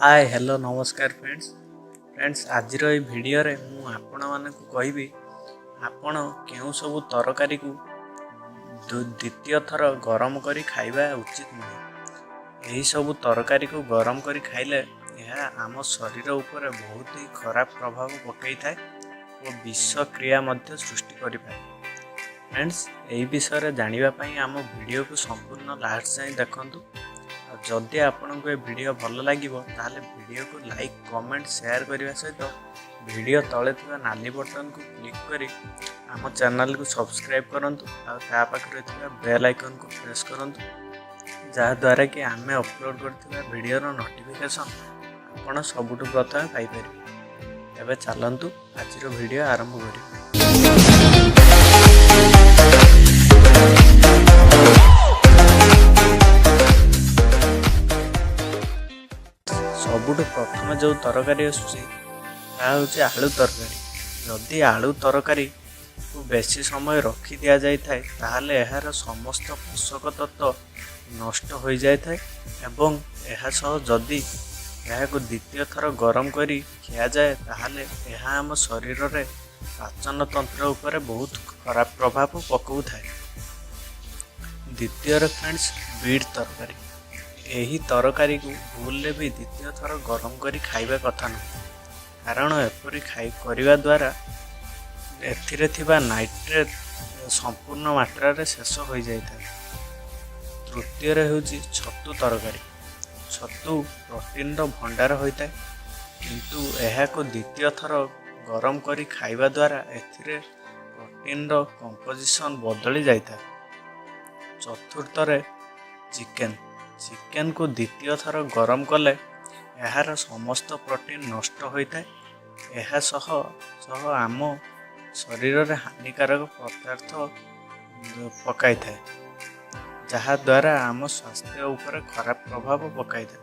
ହାଏ, hello, ନମସ୍କାର friends. Friends, ଆଜିର ଏଇ ଭିଡ଼ିଓରେ ମୁଁ ଆପଣମାନଙ୍କୁ କହିବି, ଆପଣ କେଉଁ ସବୁ ତରକାରୀକୁ ଦ୍ୱିତୀୟ ଥର ଗରମ କରି ଖାଇବା ଉଚିତ ନୁହେଁ। ଏହିସବୁ ତରକାରୀକୁ ଗରମ କରି ଖାଇଲେ ଏହା ଆମ ଶରୀର ଉପରେ ବହୁତ ହି ଖରାପ ପ୍ରଭାବ ପକାଇଥାଏ ଓ ବିଷକ୍ରିୟା ମଧ୍ୟ ସୃଷ୍ଟି କରିପାରେ। ଫ୍ରେଣ୍ଡସ୍, ଏହି ବିଷୟରେ ଜାଣିବା ପାଇଁ ଆମ ଭିଡ଼ିଓକୁ ସମ୍ପୂର୍ଣ୍ଣ ଲାଷ୍ଟ ଯାଏଁ ଦେଖନ୍ତୁ। ଆଉ ଯଦି ଆପଣଙ୍କୁ ଏ ଭିଡ଼ିଓ ଭଲ ଲାଗିବ, ତାହେଲେ ଭିଡ଼ିଓକୁ ଲାଇକ୍, କମେଣ୍ଟ, ସେୟାର କରିବା ସହିତ ଭିଡ଼ିଓ ତଳେ ଥିବା ନାଲି ବଟନକୁ କ୍ଲିକ୍ କରି ଆମ ଚ୍ୟାନେଲକୁ ସବସ୍କ୍ରାଇବ୍ କରନ୍ତୁ ଆଉ ତା ପାଖରେ ଥିବା ବେଲ୍ ଆଇକନ୍କୁ ପ୍ରେସ୍ କରନ୍ତୁ, ଯାହାଦ୍ୱାରା କି ଆମେ ଅପଲୋଡ଼ କରିଥିବା ଭିଡ଼ିଓର ନୋଟିଫିକେସନ୍ ଆପଣ ସବୁଠୁ ପ୍ରଥମେ ପାଇପାରିବେ। ଏବେ ଚାଲନ୍ତୁ, ଆଜିର ଭିଡ଼ିଓ ଆରମ୍ଭ କରିବା। ସବୁଠୁ ପ୍ରଥମେ ଯେଉଁ ତରକାରୀ ଆସୁଛି, ତାହା ହେଉଛି ଆଳୁ ତରକାରୀ। ଯଦି ଆଳୁ ତରକାରୀକୁ ବେଶୀ ସମୟ ରଖି ଦିଆଯାଇଥାଏ, ତାହେଲେ ଏହାର ସମସ୍ତ ପୋଷକ ତତ୍ତ୍ୱ ନଷ୍ଟ ହୋଇଯାଇଥାଏ ଏବଂ ଏହା ସହ ଯଦି ଏହାକୁ ଦ୍ୱିତୀୟ ଥର ଗରମ କରି ଖିଆଯାଏ, ତାହେଲେ ଏହା ଆମ ଶରୀରରେ ପାଚନ ତନ୍ତ୍ର ଉପରେ ବହୁତ ଖରାପ ପ୍ରଭାବ ପକାଉଥାଏ। ଦ୍ୱିତୀୟରେ ଫ୍ରେଣ୍ଡସ୍, ବିଟ୍ ତରକାରୀ। ଏହି ତରକାରୀକୁ ଭୁଲରେ ବି ଦ୍ୱିତୀୟ ଥର ଗରମ କରି ଖାଇବା କଥା ନୁହେଁ, କାରଣ ଏପରି କରିବା ଦ୍ୱାରା ଏଥିରେ ଥିବା ନାଇଟ୍ରେଟ୍ ସମ୍ପୂର୍ଣ୍ଣ ମାତ୍ରାରେ ଶେଷ ହୋଇଯାଇଥାଏ। ତୃତୀୟରେ ହେଉଛି ଛତୁ ତରକାରୀ। ଛତୁ ପ୍ରୋଟିନ୍ର ଭଣ୍ଡାର ହୋଇଥାଏ, କିନ୍ତୁ ଏହାକୁ ଦ୍ୱିତୀୟ ଥର ଗରମ କରି ଖାଇବା ଦ୍ୱାରା ଏଥିରେ ପ୍ରୋଟିନ୍ର କମ୍ପୋଜିସନ୍ ବଦଳି ଯାଇଥାଏ। ଚତୁର୍ଥରେ ଚିକେନ୍। ଚିକେନ୍କୁ ଦ୍ୱିତୀୟ ଥର ଗରମ କଲେ ଏହାର ସମସ୍ତ ପ୍ରୋଟିନ୍ ନଷ୍ଟ ହୋଇଥାଏ। ଏହା ସହ ସହ ଆମ ଶରୀରରେ ହାନିକାରକ ପଦାର୍ଥ ପକାଇଥାଏ, ଯାହାଦ୍ୱାରା ଆମ ସ୍ୱାସ୍ଥ୍ୟ ଉପରେ ଖରାପ ପ୍ରଭାବ ପକାଇଥାଏ।